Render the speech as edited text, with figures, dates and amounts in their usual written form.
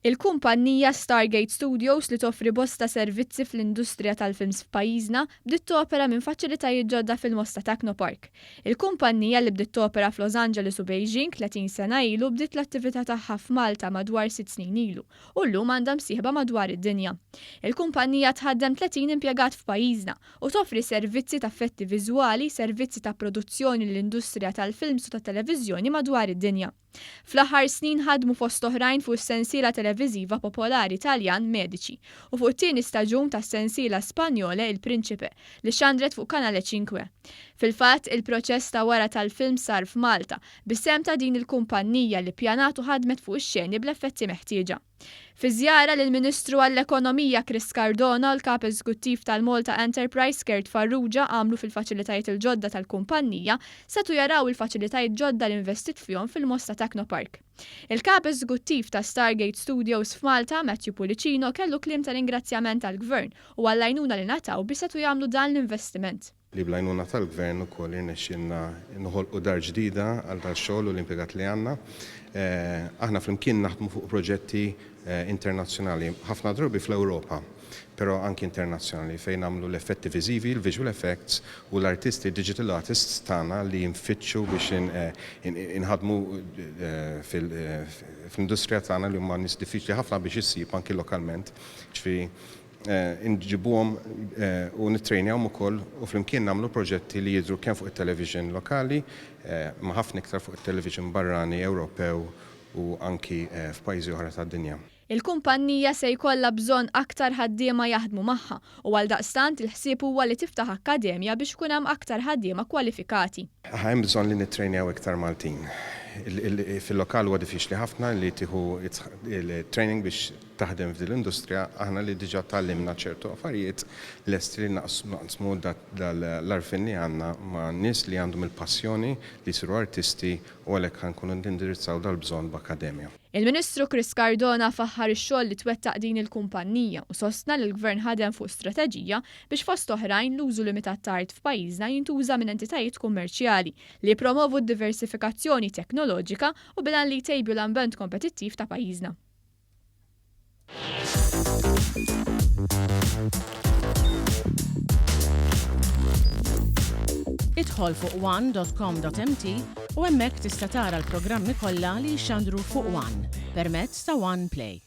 Il-kumpannija Stargate Studios li toffri bosta servizzi fl-industrija tal-films f'pajjiżna bdiet topera minn faċilitajiet ġodda fil-Mosta Technopark. Il-kumpannija li bdiet topera f'Los Angeles u Beijing 30 sena ilu bdiet l-attività tagħha f'Malta madwar sitt snin ilu u llum għandha msieħba madwar id-dinja. Il-kumpannija tħaddem 30 impjegat f'pajjiżna u toffri servizzi ta' effetti viżwali, servizzi ta' produzzjoni lill-industrija tal-films u tat-televiżjoni madwar id-dinja. Fl-aħħar snin ħadmu fost oħrajn fuq is-sensiela televiżiva popolari Taljan Medici u fuq it-tieni staġun tas-sensiela Spanjole Il Principe li xxandret fuq Canale Cinque. Fil-fatt, il-proċess ta' wara tal-film sar f'Malta, bis-sehem ta' din il-kumpannija li ppjanat u ħadmet fuq ix-xeni bl-effetti meħtieġa. Fi żjara li l-Ministru għall-Ekonomija Chris Cardona u l-Kap Eżekuttiv tal-Malta Enterprise Kurt Farrugia għamlu fil-faċilitajiet il-ġodda tal-kumpannija setgħu jaraw il-faċilitajiet ġodda li investit fihom fil-Mosta Technopark. Il-Kap Eżekuttiv ta' Stargate Studios f'Malta, Matthew Pullicino kellu kliem ta' ringrazzjament għall-Gvern u għall-għajnuna li ngħataw biex setgħu jagħmlu dan l-investiment. Li bl-għajnuna tal-Gvern ukoll irnexxielna noħolqu dar ġdida għal dal-xogħol u l-impjegat li għandna. Aħna flimkien naħdmu fuq proġetti internazzjonali, ħafna drabi fl-Ewropa, però anki internazzjonali fejn nagħmlu l-effetti viżivi, il-visual effects u l-artisti, digital artists tagħna li nfittxu biex inħaddmu fl-industrija tagħna li huma nies diffiċli ħafna biex issib anki lokalment. Ġifieri nġibuhom u nittrejnjahom ukoll u flimkien nagħmlu proġetti li jidhru kemm fuq it-television lokali, imma ħafna iktar fuq it-television barrani, Ewropew u anki f'pajjiżi oħra tad-dinja. Il-kumpannija se jkollha bżonn aktar ħaddiema jaħdmu magħha u għaldaqstant il-ħsieb huwa li tiftaħ akkademja biex ikun hemm aktar ħaddiema kwalifikati. Hemm bżonn li nittrejnjaw iktar Maltin. Fil-lokal huwa diffiċli ħafna li tieħu training biex taħdem f'din l-industrija, aħna li diġà tgħallimna ċertu affarijiet lesti li naqsmu l-għarfien li għandna ma' nies li għandhom il-passjoni li jsiru artisti u għalhekk ħa nkunu nindirizzaw dal-bżonn b'akkademja. Il-Ministru Chris Cardona faħħar ix-xogħol li twettaq din il-kumpannija u sostna li l-Gvern ħadem fuq strateġija biex fost oħrajn l-użu limitat ta' art f'pajjiżna jintuża minn entitajiet kummerċjali li jippromovu d-diversifikazzjoni teknoloġika u bil-għan li jtejbu l-ambent kompetittiv ta' pajjiżna. Idħol fuq one.com.mt u hemmhekk tista' tara l-programmi kollha li jixxandru fuq One permezz ta' One Play.